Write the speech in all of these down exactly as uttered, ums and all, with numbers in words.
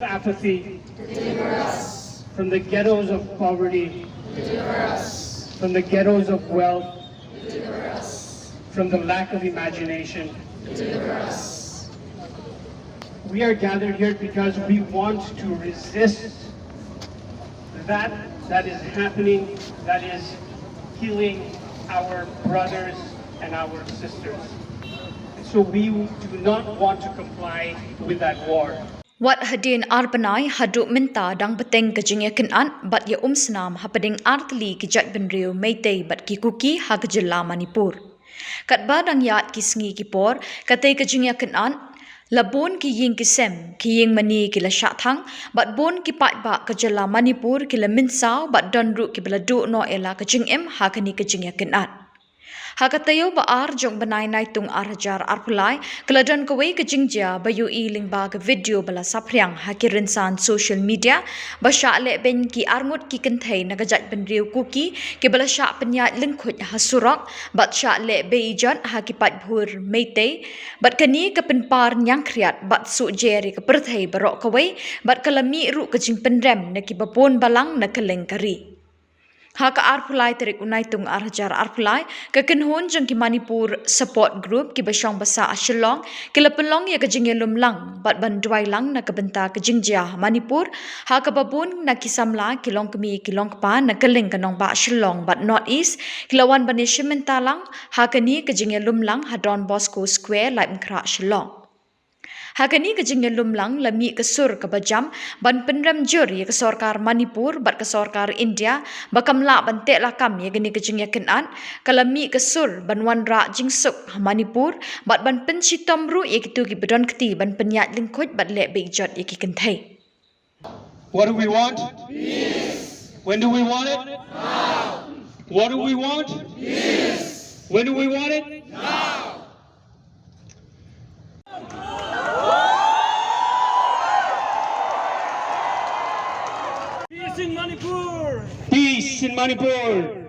apathy, from the ghettos of poverty, from the ghettos of wealth, from the lack of imagination. We are gathered here because we want to resist that that is happening, that is killing our brothers and our sisters. So we do not want to comply with that war. Wat hadien ar bnai haduh mynta dang bteng ka jingïakynad bad ïa umsnam hapdeng artylli ki jaitbynriew Meitei bad ki Kuki ha ka jylla Manipur. Katba dang ïaid ki sngi ki por, katei ka jingïakynad, la bun ki ïing ki sem, ki ïing mane ki la shah thang, bad bun ki paidbah ka jylla Manipur ki la mynsaw bad don ruh kiba la duh noh ïa la ka jingim ha kane ka jingïakynad. Ha ka taïew ba ar jong u bnai Naitung ar hajar arphew lai, ka la don kawei ka jingjia ba ïohi lyngba ka video ba la saphriang ha ki rynsan social media, ba shah leh beiñ ki arngut ki kynthei na ka jaitbynriew Kuki, kiba la shah pynïaid lyngkhuid ha surok, bad shah leh beiñ ijot ha ki paidbah Meitei, bad kane ka pynpar ñiangkhriat bad suhjer ïa ka pyrthei baroh kawei, bad ka la mih ruh ka jingpynrem na kiba bun balang na kylleng ka ri. Ha ka arphew lai tarik u Naitung ar hajar arphew lai, ka kynhun jong ki Manipur Support Group kiba shong basa ha Shillong, ki la pynlong ïa ka jingïalum lang, bad ban duwai lang na ka bynta ka jingjia ha Manipur, ha kaba bun na ki samla, ki longkmie, ki longkpa, na kylleng ka nongbah Shillong, bad North East, ki la wan ban ïashim bynta lang, ha kane ka jingïalum lang, ha Don Bosco Square, Laitumkhrah, Shillong. Ha kane ka jingïalum lang la mih ka sur kaba jam, ban pynrem jur ïa ka sorkar Manipur bad ka sorkar India, ba kam lah ban teh lakam ïa kane ka jingïakynad, ka la mih ka sur, ban wanrah jingsuk ha Manipur, bad ban pynshitom ruh ïa kito kiba don kti, ban pynïaid lyngkhuid bad leh beiñ ijot ïa ki kynthei. What do we want? Peace. When do we want it? Now. What do we want? Peace. When do we want it? Now. Peace in Manipur. Peace in Manipur.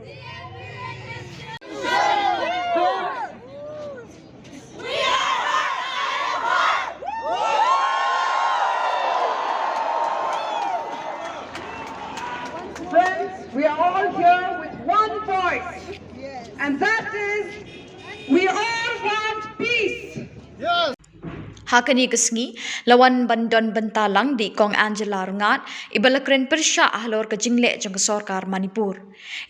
Friends, we are all here with one voice, and that is, we all want peace. Ha kane ka sngi, la wan ban don bynta lang da i Kong Angela Rngad, iba la kren pyrshah halor ka jingleh jong ka sorkar Manipur.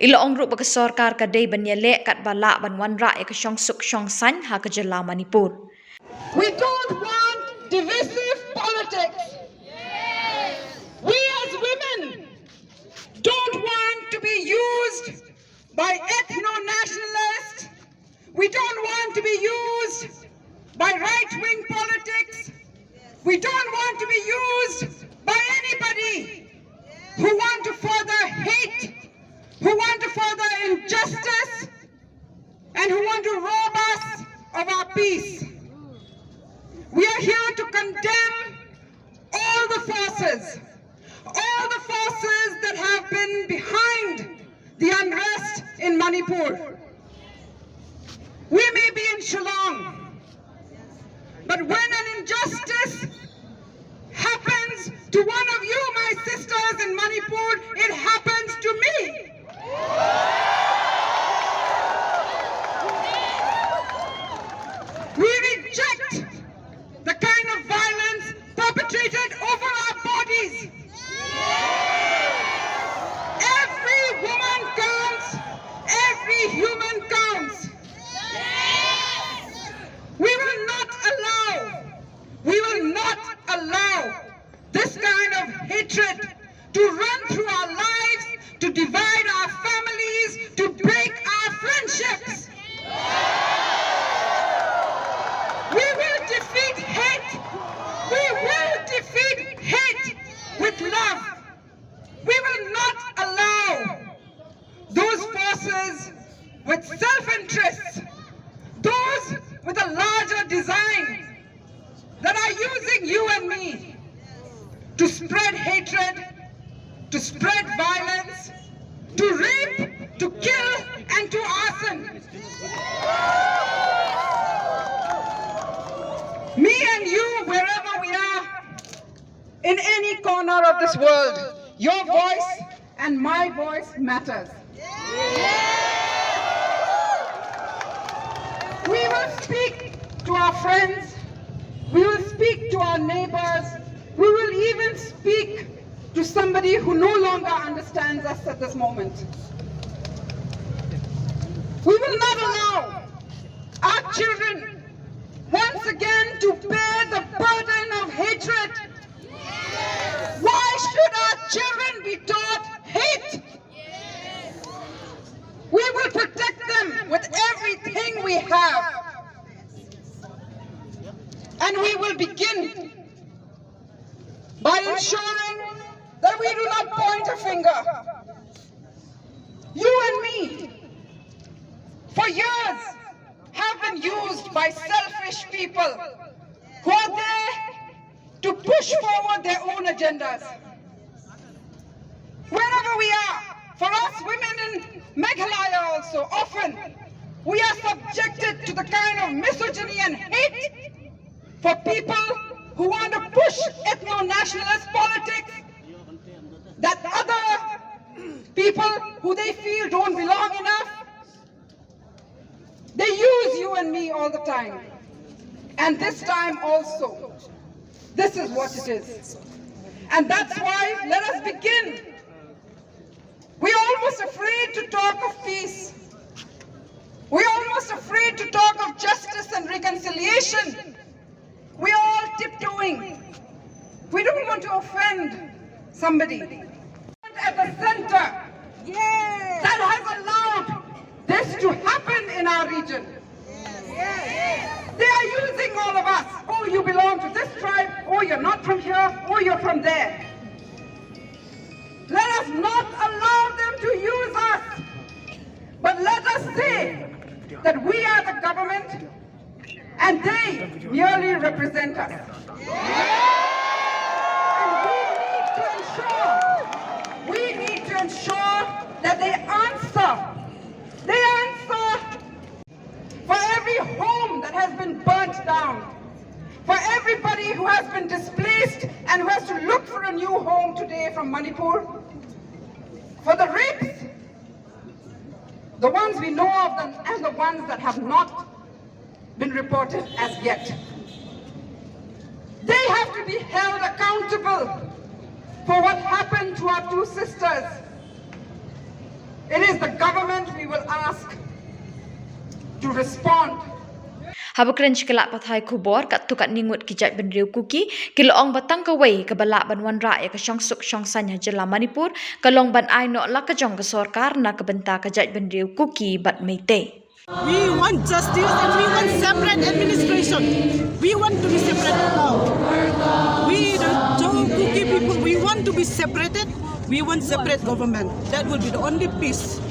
I la ong ruh ba ka sorkar ka dei ban ïaleh katba lah ban wanrah ïa ka shongsuk shongsaiñ ha ka jylla Manipur. We don't want divisive politics. We as women don't want to be used by ethno-nationalists. We don't want to be used by right-wing politics. We don't want to be used by anybody who want to further hate, who want to further injustice, and who want to rob us of our peace. We are here to condemn all the forces, all the forces that have been behind the unrest in Manipur. We may be in Shillong, but when an injustice happens to one of you, my sisters, in Manipur, it happens to me. We reject the kind of violence perpetrated over our bodies. Every woman counts, every human counts. We will not allow, we will not allow this kind of hatred to run through our lives, to divide our families, to break our friendships. We will defeat hate. We will defeat hate with love. We will not allow those forces with self-interests, those with a larger design, that are using you and me to spread hatred, to spread violence, to rape, to kill, and to arson. Me and you, wherever we are, In any corner of this world, your voice and my voice matters. We will speak to our friends, we will speak to our neighbors, we will even speak to somebody who no longer understands us at this moment. We will not allow our children once again to bear the burden of hatred. Why should our children be taught hate? We will protect them with everything we have. And we will begin by ensuring that we do not point a finger. You and me, for years, have been used by selfish people who are there to push forward their own agendas. Wherever we are, for us women in Meghalaya also, often we are subjected to the kind of misogyny and hate for people who want to push ethno-nationalist politics that other people who they feel don't belong enough, they use you and me all the time. And this time also, this is what it is. And that's why let us begin. We're almost afraid to talk of peace. We're almost afraid to talk of justice and reconciliation. We're all tiptoeing. We don't want to offend somebody. At the center that has allowed this to happen in our region. They are using all of us. Oh, you belong to this tribe. Oh, you're not from here. Oh, you're from there. Let us not allow them to use us. But let us say that we are the government and they merely represent us. And we need to ensure, we need to ensure that they answer, they answer for every home that has been burnt down, for everybody who has been displaced and who has to look for a new home today from Manipur, for the rapes, the ones we know of them and the ones that have not been reported as yet. They have to be held accountable for what happened to our two sisters. It is the government we will ask to respond. Haba kren sha ki lad pathai khubor, katto katne ngut ki jaitbynriew Kuki ki la ong ba tang kawei kaba lah ban wanrah ïa ka shongsuk shongsaiñ ha jylla Manipur ka long ban ai noh la ka jong ka sorkar na ka bynta ka jaitbynriew Kuki bad Meitei. We want justice and we want separate administration. We want to be separated now. We, the Zo Kuki people, we want to be separated. We want separate government. That will be the only peace.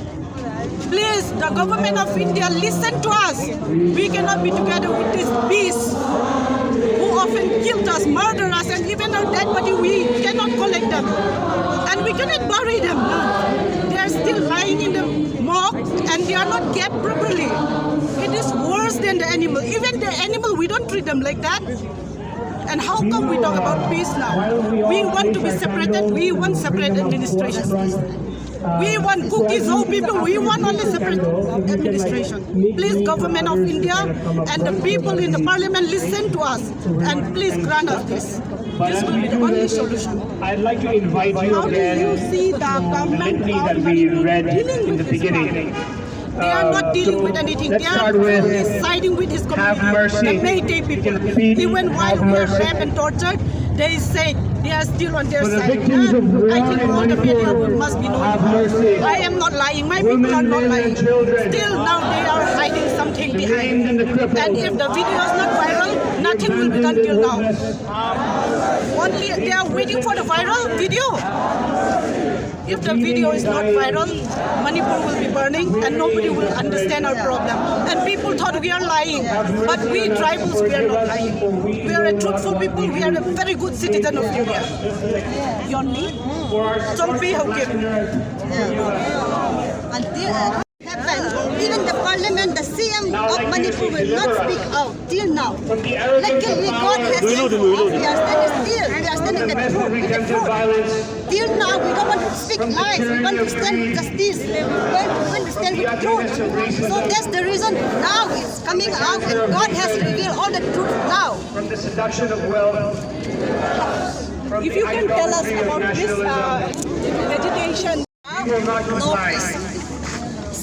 Please, the government of India, listen to us. We cannot be together with these beasts who often killed us, murder us, and even our dead body, we cannot collect them. And we cannot bury them. They are still lying in the morgue and they are not kept properly. It is worse than the animal. Even the animal, we don't treat them like that. And how come we talk about peace now? We want to be separated. We want separate administration. We want Kuki Zo people. We want only separate administration. Please, government of India and the people in the parliament, listen to us and please grant us this. This will be the only solution. I'd like to invite you How do again you see the to the government litany of that we Manipur read dealing in with the this beginning. Problem? They are not Uh, dealing so with anything. Let's They are start with only siding with his community, have mercy. The Meitei people. Even while we are raped and tortured, they say they are still on their side. For the victims of war in Manipur, have mercy. I am not lying. My people are not lying. Women, men, and children. Still now they are hiding something behind. The maimed and the crippled. And if the video is not viral, nothing will be done till now. Only they are waiting for the viral video. If the video is not viral, Manipur will be burning and nobody will understand our problem. And people thought we are lying, but we tribals, we are not lying. We are a truthful people. We are a very good citizen of India. Your name? Chongpi Haokip. Until, uh, happen, even the parliament, the C M of Manipur will not speak out till now. Luckily, God has helped us. We are standing still. We are standing the truth, with the truth. Till now, we don't want to speak lies. We want to stand with justice. We want to stand with truth. So that's the reason now it's coming out, and God has revealed all the truth now. From the seduction of wealth. If you can tell us about this uh, agitation. No peace.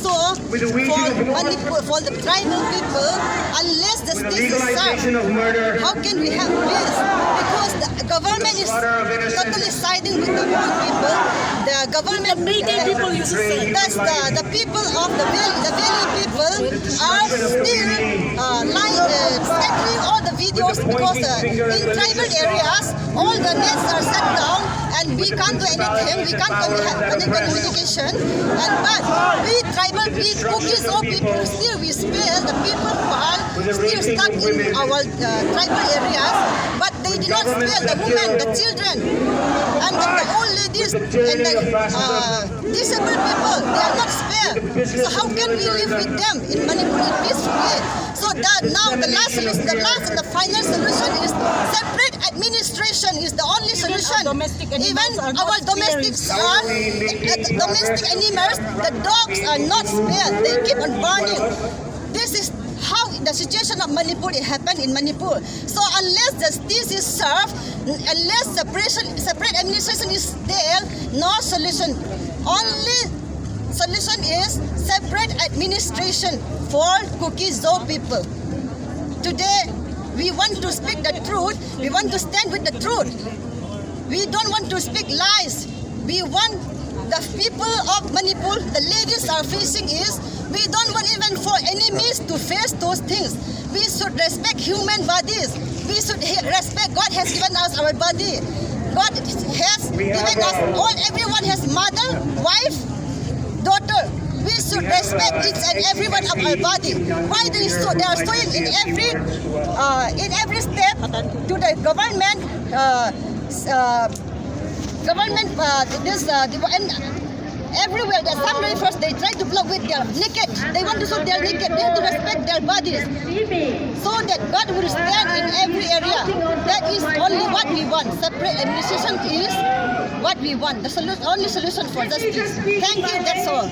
So, for Manipur, for the tribal people, unless justice is served, how can we have peace? Because the government is totally siding with the Mon people. The government, the Meitei people, you should say. That's the, the people of the valley, the valley people are still uh, like, uh, scattering all the videos because uh, in tribal areas, all the nets are shut down and we can't do anything. We can't commu- have any communication. And but we tribal, we Kuki Zo people, still we spare the people who are still stuck in our uh, tribal areas. But they did not spare the women, the children, and the, the old ladies and the uh, disabled people. They are not spared. So how can we live with them in Manipur in peaceful way? So that now the last solution, the last and the final solution is separate administration is the only solution. Even our domestics are, uh, domestic animals, the dogs are not spared. They keep on burning. This is how the situation of Manipur it happened in Manipur. So unless justice is served, unless separation, separate administration is there, no solution. Only solution is separate administration for Kuki Zo people. Today, we want to speak the truth. We want to stand with the truth. We don't want to speak lies. We want the people of Manipur, the ladies are facing is, we don't want even for enemies to face those things. We should respect human bodies. We should he- respect God has given us our body. God has given us all. Everyone has mother, wife, daughter. We should respect each and every one of our body. Why they so they are showing in every uh, in every step to the government uh, s- uh, government uh, this uh, the, and everywhere the Assam Rifles they try to block with their naked. They want to show their naked. They have to respect their bodies so that God will stand in every area. That is only what we want. Separate administration is what we want. The solu- only solution for justice. Thank you. That's all.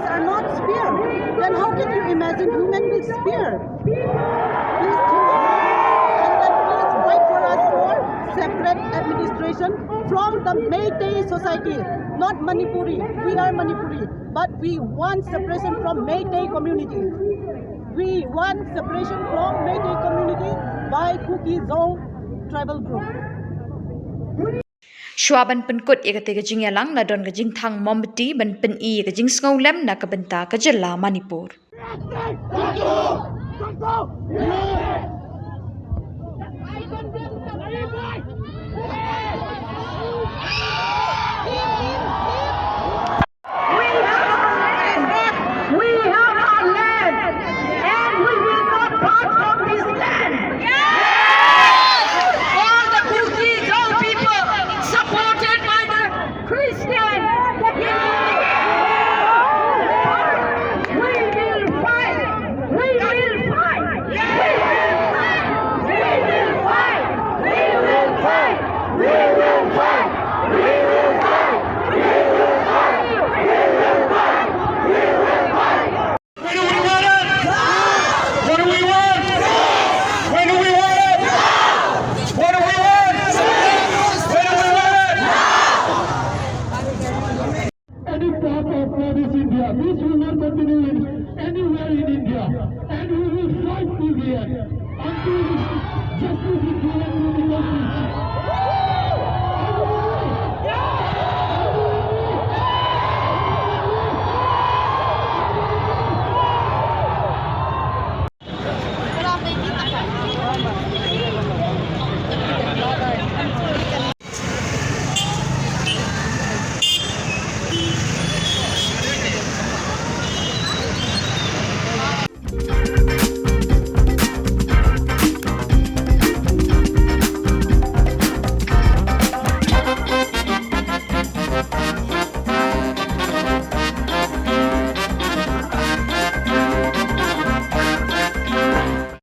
Are not spared, then how can you imagine human will spare? Please think about it. And then please fight for us for separate administration from the Meitei society, not Manipuri. We are Manipuri, but we want separation from Meitei community. We want separation from Meitei community by Kuki Zo tribal group. Shuwa ban pynkut ïa katei ka jingïalang la don ka jingthang mombati ban pyni ïa ka jingsngewlem na ka bynta ka jylla Manipur.